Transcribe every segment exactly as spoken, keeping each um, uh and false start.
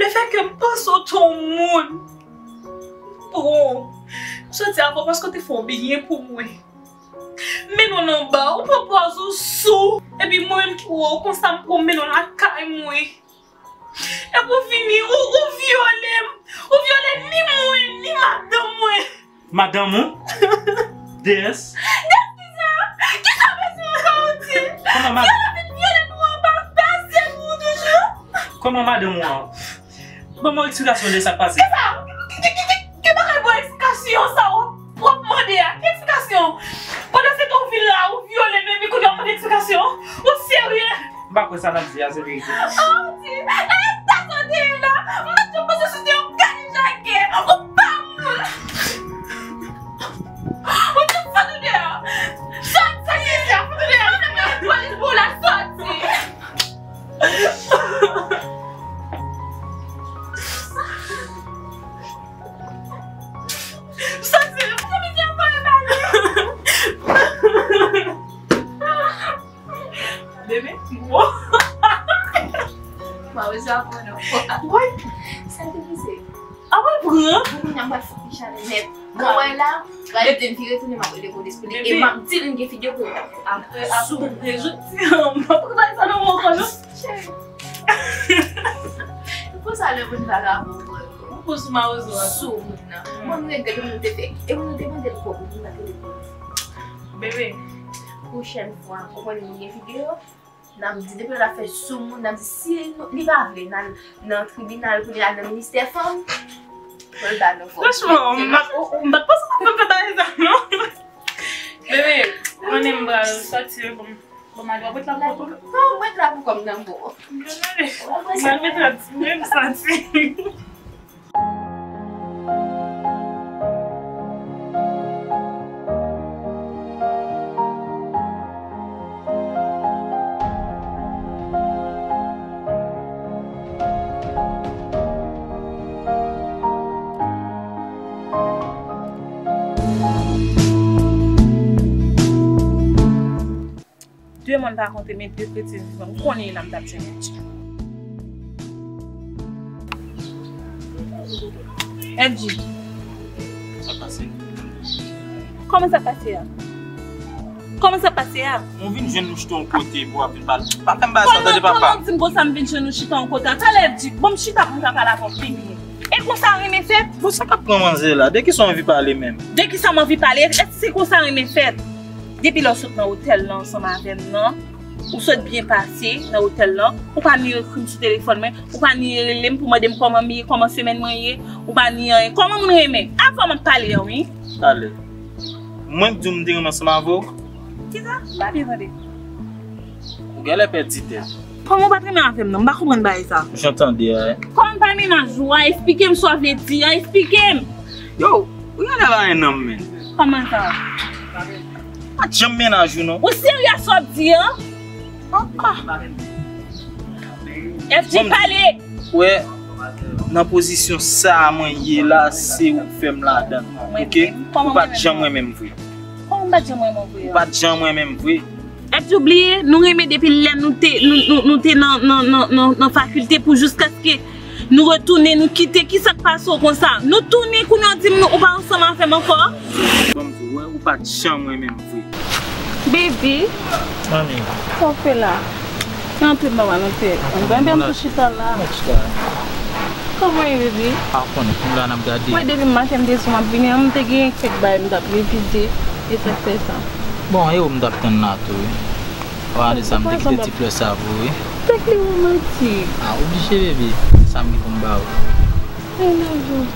Fè ke m panse w te yon moun. Oh, m soti avè w paske w te fè yon byen pou mwen. Men non, non, ba, ou pran pòz ou sou. Epi mwen menm ki wè w konsa, m pran men non lakay mwen. Epi ou vini, ou, ou vyole m. Ou vyole ni mwen, ni madanm mwen. Madanm ou? Des? Des kisa? Kisa bezwen ankò ou di? Kòman ma- Vyole vin vyole nou anba, pase nou toujou. Kòman madanm ou an? Ban mwen eksplikasyon de sa k pase. Kisa? Ki, ki, ki, ki, ki bagay bon eksplikasyon sa w, w ap mande a? Ki eksplikasyon? Pandan se tan w vin la, ou vyole m, epi kounye a w mande eksplikasyon? Ou serye? M pa kwè sa n ap di a se verite. Andy, e ta sa w te ye la? M pa t janm panse si w te yon gade jake. Ou pa moun. Ou te fout ou deyò. Soti isi a, fout ou deyò. Mwen menm mete polis pou w la, soti. Soti, ou te mete yon pale pale. Bebe, bon. Mwen wè sa pran nan fwa. Woy. Sa te pase? A mwen pran. Mwen kounye a m pral fouti chale nèt. Mwen wè la, pral di m vire tounen m ap rele polis pou li. E m ap di l m gen figi pou yo. Apre, apre, jodi an, m p ap pran sa nan mwen ankò non. Cheri. Konsa lè moun vagabon pran yo. Ou sou mawozo a. Sou moun nan. Mwen m regrèt moun te fè. E moun te mande l kòb, moun nan te reponn. Bebe. Pwochèn fwa, ou konnen nou gen figi yo. N ap di, depi lè l ap fè sou moun, n ap di, si nou, li pa vle, n al nan tribinal pou li al nan ministè fanm, pou l ba nou kòb. Franchman, m pa, m pa t panse w t ap fè bagay sa, non. Bebe, konnen m pral sòti, bon, bon, m al wè bwèt la pou kòb. Non, bwèt la pou kòb nan bon. Bebe, m al met la, m santi. De mòn pa konte, men de kretyen vivan. M konnen e la m t ap jwenn F J. F J. Sa pase? Kòman sa pase a? Kòman sa pase a? Mwen vin jwenn nou chita yon kote pou w ap vin pale. Pa fè m bagay sa, tande papa. Kòman, kòman w di m konsa m vin jwenn nou chita yon kote a? Talè F J, ban m chita pou m ka pale avè w pi byen. E konsa w renmen fèt? Bon, sa k ap pran manzè la? De kisa w anvi pale menm? De kisa m anvi pale? Èske se konsa w renmen fèt? Depi lè w sot nan otèl lan ansanm avè m nan, ou sot byen pase nan otèl lan, ou pa ni ekri m sou telefòn mwen, ou pa ni rele m pou mande m kòman m ye, kòman semèn mwen ye, ou pa ni anyen. Kòman moun renmen? Avè w m ap pale an, wi. Talè. Mwen k di w m te renmen ansanm avè w? Kisa? M pa byen tande. Ou genlè pèdi tèt. Kòman w pa t renmen avè m nan? M pa konprann bagay sa. Jan tande a, eh. Kòman m pa mennaj ou a? Esplike m sa w vle di a, esplike m. Yo, ou genlè pa renmen m, men. Kòman sa? Pa t janm mennaj ou, non. Ou serye sa w ap di a? Ah, ah. F J, pale. Wè, nan pozisyon sa a mwen ye la, se ou k fè m ladan l, oke? Ou pa t janm renmen m vre. Kòman m pa t janm renmen w vre a? Ou pa t janm renmen m vre. Èske w bliye, nou renmen depi lè nou te, nou, nou, nou te nan, nan, nan, nan, nan fakilte pou jiskaske nou retounen, nou kite, kisa k pase w konsa? Nou tounen kounye a w di m nou, ou pa ansanm avè m ankò? Ban m di w, wè, ou pa t janm renmen m vre. Baby. Mami. Sa w fè la? Antre m pa mal antre. Antre m tou chita la. Mwen chita la. Kòman w ye, baby? A, w konnen, kounye a n ap gade. Wè, depi maten m te sou m ap vini an, m te gen kèk bagay m t ap revize, e sa k fè sa. Bon, e ou m t ap tann la tou, wi. Ou pa wè sa m te kite ti flè sa pou ou, wi. Tèt li womantik. A, oblije, baby. Se sa m gen pou m ba ou. I love you.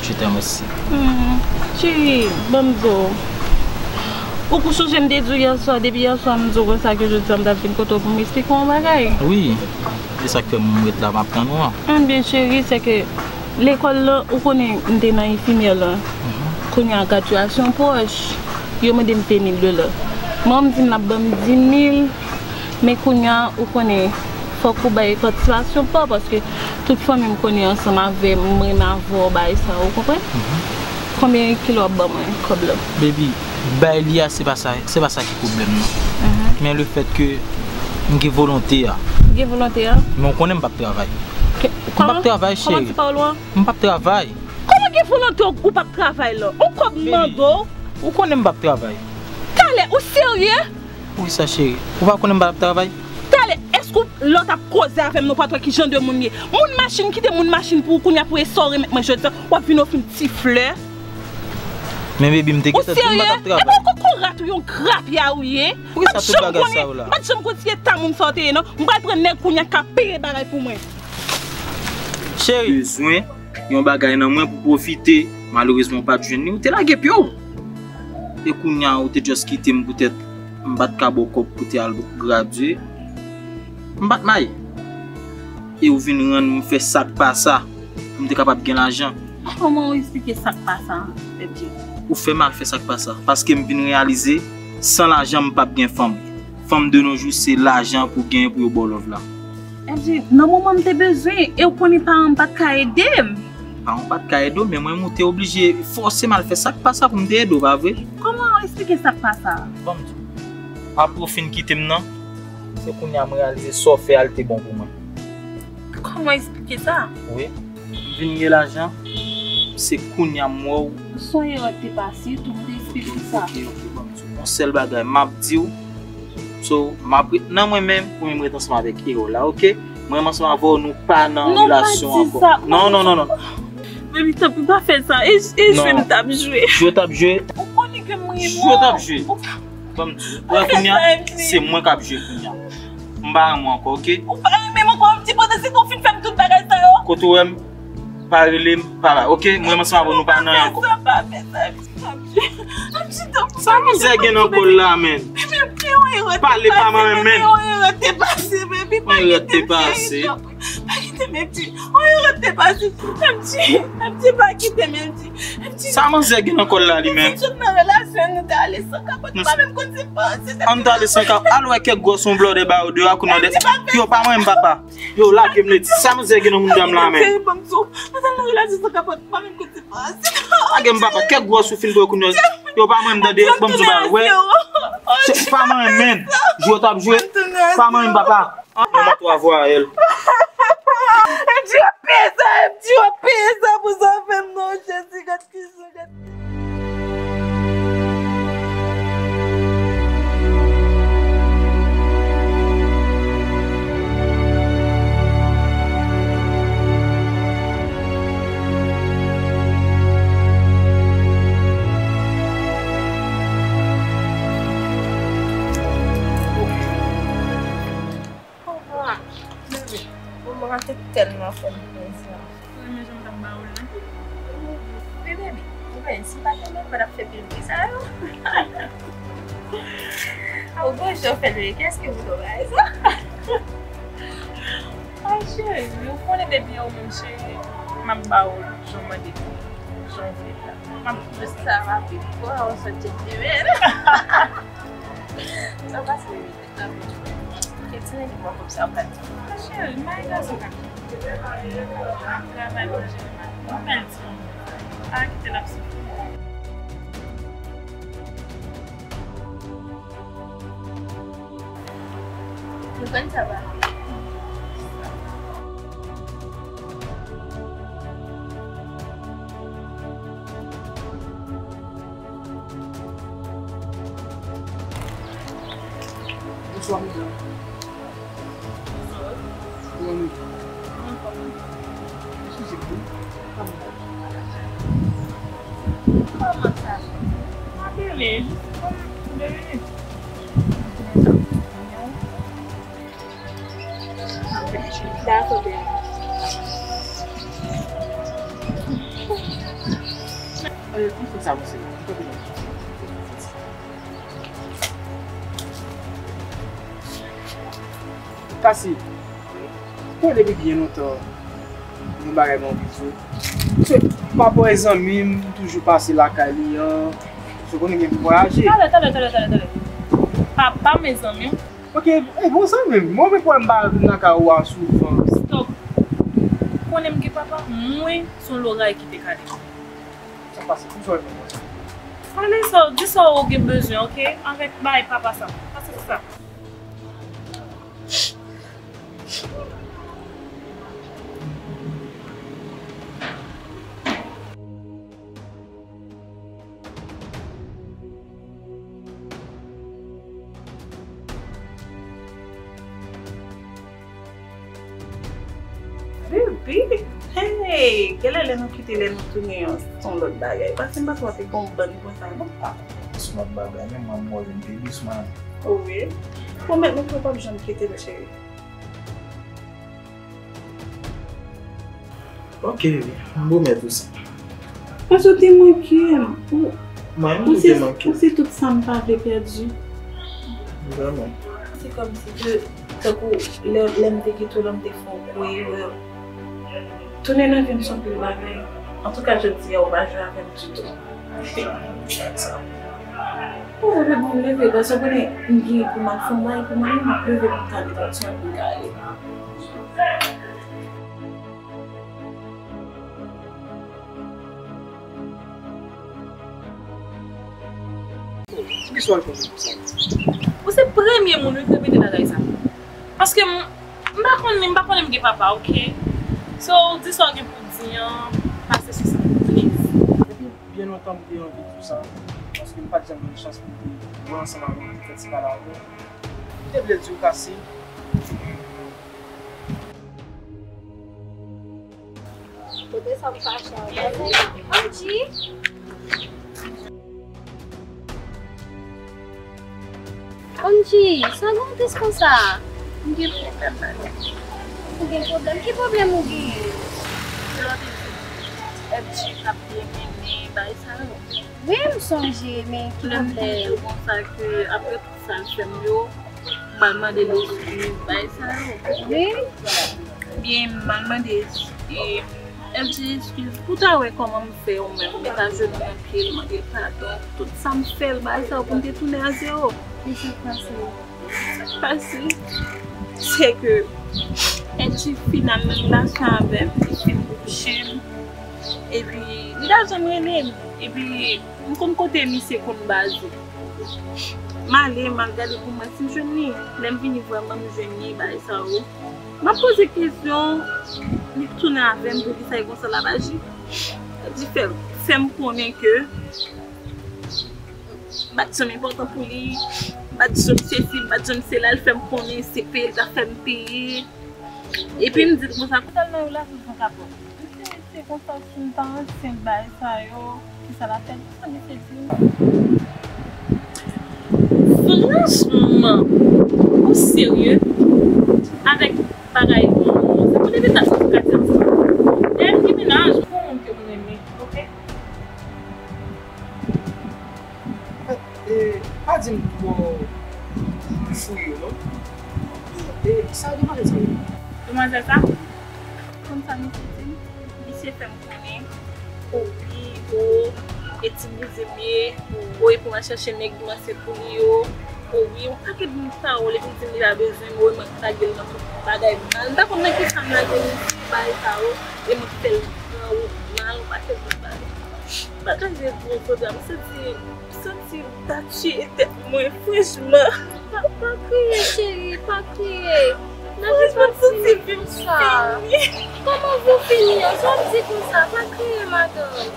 Je t'aime aussi. Hmm, cheri, ban m di w. Ou kou sonje m te di w yè swa, depi yè swa m di w konsa ke jodi a m t ap vin kote w pou m eksplike w yon bagay. Wi, se sa k fè m ret la, m ap tann ou an. Anben, cheri, se ke lekòl lan, ou konnen m te nan enfimyè lan. Mhm. Kounye a, gradyasyon pwòch, yo mande m ven mil dola. Manman m di m l ap ban m di mil, men kounye a, ou konnen, fòk ou bay patisipasyon pa w, paske tout fanmi m konnen ansanm avè m, m renmen avè w, bagay sa, ou konprann? Mhm. Konbyen kilo w ap ban mwen kòb la? Baby, bay li a, se pa sa, se pa sa ki pwoblèm nan. Mhm. Men le fèt ke m gen volonte a. Ou gen volonte a? Men ou konnen m p ap travay. M p ap travay, cheri. Kòman ti pawòl ou an? M p ap travay. Kòman gen volonte ou p ap travay la? On kòb m mande w. Ou konnen m p ap travay. Talè, ou serye? Poukisa, cheri? Ou pa konnen m p ap travay? Talè, èske w lè w t ap koze avè m, nou pa t wè ki jan de moun m ye? Moun machin, kite moun machin pou ou, kounye a pou e sa w remèt mwen jodi a, w ap vin ofri m ti flè. Men baby, m te gentan di m pa t ap travay. Ou serye? Epi w kokorat ou, yon grapya ou ye. Poukisa tout bagay sa yo la? M pa t janm konn si eta moun sa w te ye non. M pral pran nèg kounye a k ap peye bagay pou mwen. Cheri. Bezwen yon bagay nan mwen pou pwofite. Malerezman, ou pa t jwenn li, ou te lage pye w. E kounye a, ou te just kite m poutèt m pa t ka ba w kòb pou te al gradye. M pa t may. E ou vin rann m fè sa k pa sa pou m te kapab gen lajan. Kòman w eksplike sa k pa sa, F J? Ou fè m al fè sa k pa sa. Paske m vin reyalize, san lajan, m p ap gen fanm. Fanm de nos jours, se lajan pou genyen pou yo ba w love la. F J, nan moman m te bezwen, e w konnen paran m pa t ka ede m. Paran w pa t ka ede w, men mwen, m, ou te oblije fòse m al fè sa k pa sa pou m te ede w, pa vre? Kòman w eksplike sa k pa sa? Ban m di w. Apre w fin kite m nan, se kounye a m reyalize sa w fè a, l te bon pou mwen. Kòman w eksplike sa? Wi. M vin gen lajan, se kounye a m wè w. Son erè te pase, tou m te eksplike sa. Ok, ok, ok, ban m di w. Yon sèl bagay, m ap di w. So, m ap ret nan mwen menm, ou menm ret ansanm avèk erè w la, ok? Mwen menm ansanm avè w, nou pa nan relasyon ankò. Non, non, non, non. Baby, tanpri, pa fè sa. E, e jwe m t ap jwe. Jwe w t ap jwe? Ou konnen ke m renmen w. Jwe w t ap jwe. Ban m di w, wè kounye a, se mwen k ap jwe kounye a. M pa renmen w ankò, ok? Ou pa renmen m ankò, m di pandan se tan w fin fè m tout bagay sa yo. Kote w wè m, pa rele m, pa ba, ok? Mwen menm ansanm avè w, nou pa nan anyen ankò. Pa fè sa, pa fè sa, F J, tanpri. Sa manzè gen nan kò l la, menn? Pale pa mwen, menn. Yon erè te pase, baby, pa kite m, cheri, tanpri. Pa kite m, F J. Yon erè te pase. F J, F J, pa kite m, F J. Sa manzè gen nan kò l la li menm? Tout nan relasyon nou te ale san kapòt, pa menm konn se panse. Ann t ale san kapòt, al wè kèk gwòs yon blòdè ba yo deyò a kounye a. Yo pa mwen menm papa. Yo lage m ledi. Sa manzè gen nan mouda m la menm? Cheri, ban m di w, nou t al nan relasyon san kapòt, pa menm konn se panse. Lage m papa, kèk gwòs ou fin pran kounye a. Yo pa mwen menm tande, ban m di w bagay. Wè. Se pa mwen menm. Jwe w t ap jwe. Pa mwen menm papa. An, an, an, twa vwayèl. M di w ap peye sa, m di w ap peye sa pou sa w fè m non, Jezi, gad kijan, gad. Pouvwa. Bebe, moman an te tèlman fè m plezi. Ou renmen jan m t ap ba ou l lan? Wi, baby. Ou wè, si m pa te renmen, m pa t ap fè pil bri sa yo. Ou gon jan w fè l, wi. Kiyès ki pou t wè sa? Ay, cheri, ou konnen depi ou menm, cheri, m ap ba ou l jan w mande, jan w vle l la. M ap pran sa rapid pou ou, ou sot tchèk demen. Sa pase, wi. Kèt, se nèg ki pran kòb sa yo pral di. Cheri, m pa gen gason k ap di. M ap travay, manje, m ap yon bèl timoun. Pa kite l ap soufri. Nou konn sa pa. Bonswa, medam. Kòman nou ye? Anfòm. Mesye Jimmy, kòman w ye? Kòman sa? Mwen byen, jis kòm de minit. Dakò, bebe. Eh, m fè sa, mesye. M fè sa. Kasi, konnen depi byen lontan, yon bagay mwen anvi di w. Se papa e zanmi m, m toujou pase lakay li an. Se konnen gen pou vwayaje. Talè, talè, talè, talè, talè. Papa m e zanmi w? Ok, e bon zanmi m. Mwen menm pou m pa vin lakay ou a souvan. Stop. Konnen m gen papa? Mwen, se yon loray ki te kale m. Sa pase, poukisa w fè konsa? Ale sa, di sa ou gen bezwen, ok? Avèk bagay papa sa. Pase pou sa. Wi, hey, genlè lè nou kite, lè nou tounen, se yon lòt bagay. Paske m panse w te gen yon bann konsa, non? Ah, se yon lòt bagay, menm mwen, m wè vin pi dous, man. O wi? Pwomèt mwen ke w p ap janm kite l, cheri. Ok, baby, m pwomèt ou sa. Paske w te manke m. Ou, mwen, ou se, ou se tout sa m pa vle pèdi. Vrèman. Se kòmsi ke, tankou lè, lè m te kite w la, m te fè yon gwo erè. Tounen nan vi m se yon pil bagay. Antouka, jodi a, ou pa jwe avè m ditou. Ou leve, bon, m leve, paske w konnen m gen pou m al fè yon bagay pou mwen, m ap leve pou m ka depann sou mwen pou m ka ale. Poukisa w al konnen konsa? Ou se premye moun, wi, k repete bagay sa. Paske m, m pa konn li, m pa konnen m gen papa, oke? So, di sa w gen pou di an, pase sou sa, please. Depi byen lontan, m te anvi di w sa, paske m pa t janm gen chans pou m te wè ansanm avè w, pou m fè ti pale avè w. M te vle di w, Cassie, Kote sa m fache a? Angie? Angie, sa gen w tris konsa? M gen pwoblèm, madanm. Ou gen pwoblèm? Ki pwoblèm ou genyen? Lòt jou, F G t ap byen mennen, bay sa yo. Wi, m sonje, men ki pwoblèm? Lè m di w konsa ke apre sa l fè m yo, m al mande l eskiz, bagay sa yo. Wi. Byen, m al mande, e, F G eskiz. Pou w ta wè kòman m fè yo menm, m ta jwenn nan pye l, mande l padon. Tout sa m fè l, bagay sa yo, pou m te tounen a zewo. E sa k pase? Sa k pase, se ke F G fin al nan relasyon avè m, li fin kouche m. Epi, li pa janm rele m. Epi, m konn kote misye konn baze. M ale, m al gade pou m wè si m jwenn li. Lè m vini vrèman m jwenn li, bagay sa yo. M ap poze kesyon, li tounen avè m pou di sa e konsa l ap aji. Li fè, fè m konnen ke m pa t janm enpòtan pou li, m pa t janm sesi, m pa t janm sela, li fè m konnen se peye l ta fè m peye. Epi m di l konsa, pou sa l nan relasyon san kapòt. Se konsa, si m ta ansent, bagay sa yo, kisa l ap fè? Kisa misye di m? Franchman, ou serye avèk bagay moun? Se pou depi sa sou katye ansanm. Dèyè m gen mennaj, m gon moun ke m renmen, oke? E, pa di m twò fouye, non. E, sa demwazèl sa ye? Demwazèl sa? Konn sa misye di m? Misye fè m konnen, o wi, o, e ti bouzin m ye, o, e pou m al chèche nèg m ansent pou li yo, o wi, yon pakèt moun pawòl, epi l di m li pa bezwen m, o, e mwen k lage l nan tout bagay mal. M pa konn nan kisa m lage misye, bagay sa yo, e mwen k fè l pran wout mal, yon pakèt moun bagay. M pa ka ret di w, Sandra, m santi, m santi m ta tiye tèt mwen, franchman. Pa, pa kriye, cheri, pa kriye. Lavi pa fini konsa. Kòman vi w fini an? Sa w ap di konsa? Pa kriye, madanm.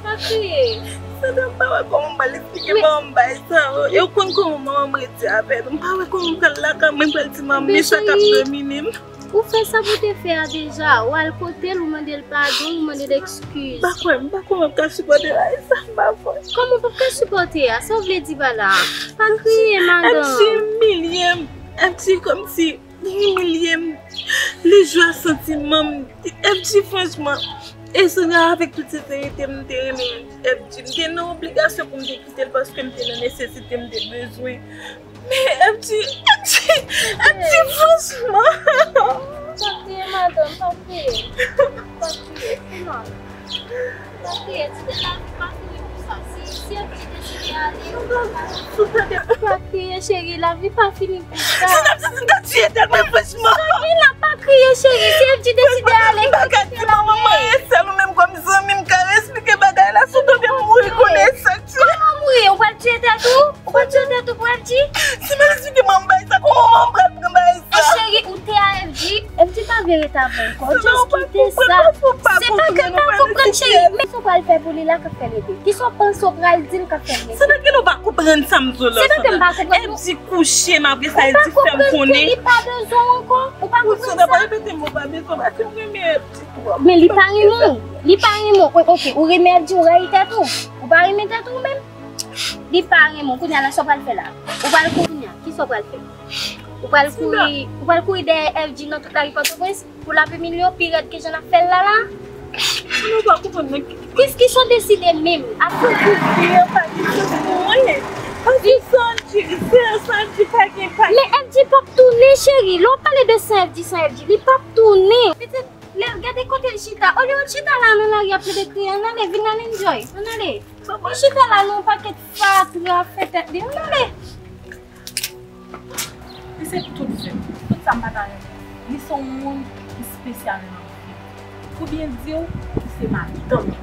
Pa kriye. Sandra, m pa wè kòman m pral eksplike manman m bagay sa yo. E w konn kòman manman m rete avè l. M pa wè kòman m pral lakay mwen, m pral di manman m men sa k ap domine m. Ou fè sa pou w te fè a deja. Ou al kote l, ou mande l padon, ou mande l ekskiz. M pa kwè, m pa kwè m ap ka sipòte bagay sa, m pa kwè. Kòman w p ap ka sipòte a? Sa w vle di pa la a? Pa kriye, madanm. M J imilye m. M J kòmsi li imilye m. Li jwe ak santiman m. M J franchman. E Sandra, avèk tout senserite, m te renmen M J. M te nan obligasyon pou m te kite l paske m te nan nesesite, m te bezwen. Men M J, M J, M J, franchman. Pa kriye, madanm, pa kriye. Pa kriye, Simon. Pa kriye, ti de lavi pa fini pou sa. Si, si M J deside ale, ou pa ka. Pa kriye, cheri, lavi pa fini pou sa. Si n ap santi m ta tiye tèt mwen, franchman. Samina, pa kriye, cheri, si M J deside ale, m pa ka di manman m anyen, sèl ou menm kòm zanmi m ka eksplike bagay la, si w tonbe m mouri konnen sa k fèt. Kòman mouri? Ou pral tiye tèt ou? Ou pa tchante tou pou M J? Si m al eksplike manman m bagay sa, kòman manman m pral pran bagay sa? E cheri, ou te a M J? M J pa Vye ret avè l ankò. Just kite sa. Se pa ke l pa konprann, cheri. Men sa w pral fè pou li la k ap fè l rete? Kisa w panse w pral di l k ap fè l rete? Sandra, gen ou pa konprann sa m di w la, Sandra. Se pa ke m pa konprann. L di kouche m, apre sa l di fè m konnen. Li pa bezwen w ankò. Ou pa konprann sa? Sandra, pa repete mo pa bezwen, paske m renmen L G twòp. Men li pa renmen w. Li pa renmen w. Oke, ou renmen L G, ou rayi tèt ou. Ou pa renmen tèt ou menm. Li pa renmen w. Kounye a la, sa w pral fè la? Ou pral kounye a, kisa w pral fè? Ou pral kouri, ou pral kouri dèyè L G nan tout lari Pòtoprens? Pou l ap imilye w pi rèd ke jan n ap fè l la la? Sandra, ou pa konprann nan ki... Kis ki son deside menm? Ap fè kouri an pa gen sans pou mwen. Paske se L G, se L G pa gen, pa gen. Men L G p ap tounen, cheri. Lè w pale de san L G, san L G, li p ap tounen. Pitit, lè, gade kote l chita. Olye w chita la nan lari ap plede kriye, ann ale, vin al enjoy. Ann ale. Li chita la nan yon pakèt fatra, fè tèt li. Ann ale. Li se tout vi m. Tout sa m pa ta renmen. Li se yon moun ki espesyal nan vi m. Pou byen di w, li se madanm.